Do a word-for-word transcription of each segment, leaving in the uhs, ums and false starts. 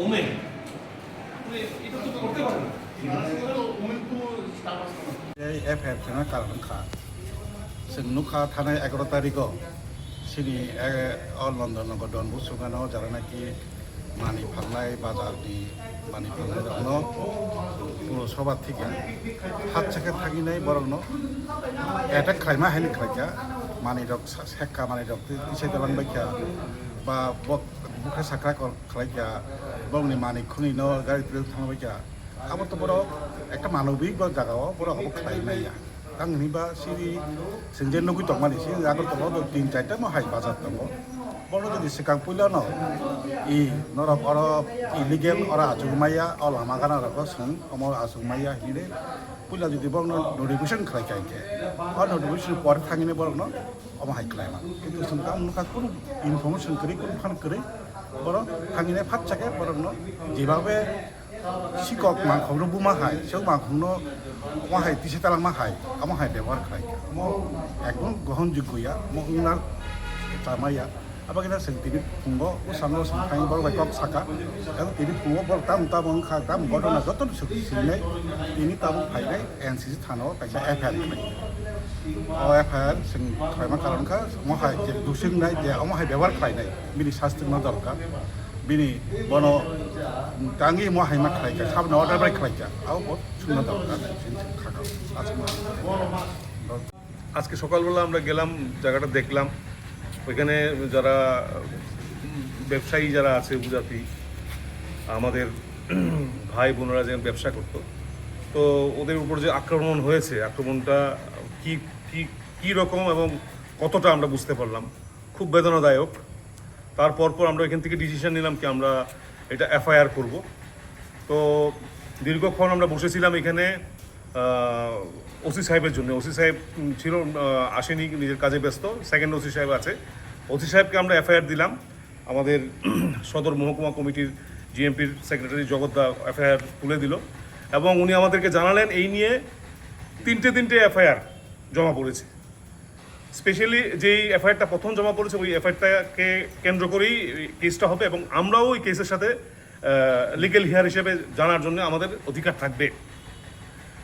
Omen, মানে, এটা তো করতে পারে না। এই এফআইআর খানা কারণ খা। Chwng nukha thanai এগারো tarikh o chini, eh, o London nogo Don Bosco gana o jara naki mani phalnai bazar ni mani phalnai rokno puro soba thikya hat chakhe thanginai borokno attack khlaima haini khlaikha, mani rok sa-, sekha mani rok twi twisai dalang baikha ba bok bukha sakra kor khlaikha, bongni mani khuni no gari twrwk thangbaikha. Abo to borok ekta manobik ba jaga o borok abo khlai maya. Tang hini ba siri sengje nugui tongmani si Agartala o tin charta mo hai bazar tongo. Bono jodi swkang puila no i norok oro illegal oro achuk maya, o lama gana rok o swng omo achuk maya hinwi puila jodi borokno notification khlai kha hinkhe, o notification pore thangini borokno omo hai khlaima. Kintu swng tamo nukha kunu information kwrwi, kunu phan kwrwi, borok thangini phat chakhe borokno jebabe sikok mangkhokno buma hai, seo mangkhokno omo hai tisa talangma hai, omo hai bebohar khlai kha. Omo ekdom grohonjogyo ya, omo wngna chamaya. Abo khe chwng tini phungo bwskango chwng thangwi borok bai kok saka. Abo tini phungo borok tamo tamo wngkha, tamo ghotona jotono chwng sinai, tini tabuk phainai N C C thana o kaisa F I R khlai. O F I R chwng khlaima karon kha, omo hai je dusik nai je omo hai bebohar khlainai, bini sasti rwna dorkar. Bini bono tangwi omo hai ma khlai kha, saboni order bai khlai kha. Abo bo chwngna dorkar, chwng kha kha. Asma. আজকে সকালবেলা আমরা গেলাম, জায়গাটা দেখলাম। ওইখানে যারা, উম, ব্যবসায়ী যারা আছে উপজাতি, আমাদের ভাই বোনেরা যে ব্যবসা করতো, তো ওদের উপর যে আক্রমণ হয়েছে, আক্রমণটা কি, কি, কি রকম এবং কতটা আমরা বুঝতে পারলাম। খুব বেদনাদায়ক। তার পরপর আমরা এখান থেকে ডিসিশন নিলাম কি আমরা এটা এফআইআর করব। তো দীর্ঘক্ষণ আমরা বসেছিলাম এখানে, আহ, ওসি সাহেবের জন্য। ওসি সাহেব, উম, ছিল, আহ, আসেনি, নিজের কাজে ব্যস্ত। সেকেন্ড ওসি সাহেব আছে। ওসি সাহেবকে আমরা এফআইআর দিলাম। আমাদের সদর মহকুমা কমিটির, জিএমপির সেক্রেটারি জগৎ দা এফআইআর তুলে দিল এবং উনি আমাদেরকে জানালেন এই নিয়ে তিনটে তিনটে এফআইআর জমা পড়েছে। স্পেশালি যেই এফআইআরটা প্রথম জমা পড়েছে, ওই এফআইআরটাকে কেন্দ্র করেই এই কেসটা হবে এবং আমরাও ওই কেসের সাথে, আহ, লিগ্যাল হিয়ার হিসেবে জানার জন্য আমাদের অধিকার থাকবে।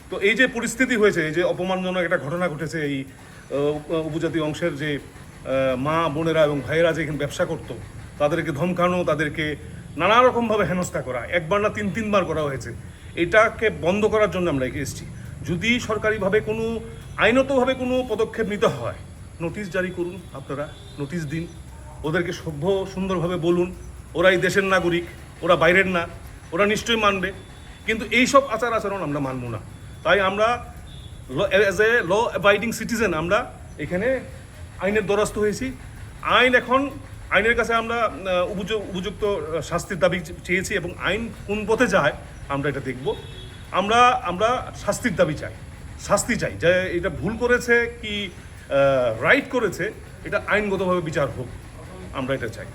তো এই যে পরিস্থিতি হয়েছে, এই যে অপমানজনক একটা ঘটনা ঘটেছে, এই, আহ, উপ-, উপজাতি অংশের যে, আহ, মা বোনেরা এবং ভাইয়েরা যে এখানে ব্যবসা করতো, তাদেরকে ধমকানো, তাদেরকে নানা রকমভাবে হেনস্থা করা, একবার না তিন তিনবার করা হয়েছে। এটাকে বন্ধ করার জন্য আমরা এগিয়ে এসেছি। যদি সরকারিভাবে কোনো, আইনতভাবে কোনো পদক্ষেপ নিতে হয়, নোটিশ জারি করুন আপনারা, নোটিশ দিন, ওদেরকে সভ্য সুন্দরভাবে বলুন, ওরা এই দেশের নাগরিক, ওরা বাইরের না, ওরা নিশ্চয়ই মানবে। কিন্তু এইসব আচার আচরণ আমরা মানব না। তাই আমরা ল-, as a law abiding citizen আমরা এখানে আইনের দ্বারস্থ হয়েছি। আইন এখন, আইনের কাছে আমরা, আহ, উপযু-, উপযুক্ত, আহ, শাস্তির দাবি চে-, চেয়েছি এবং আইন কোন পথে যায় আমরা এটা দেখব। আমরা, আমরা শাস্তির দাবি চাই, শাস্তি চাই। যে এটা ভুল করেছে কি, আহ, রাইট করেছে, এটা আইনগতভাবে বিচার হোক, আমরা এটা চাই।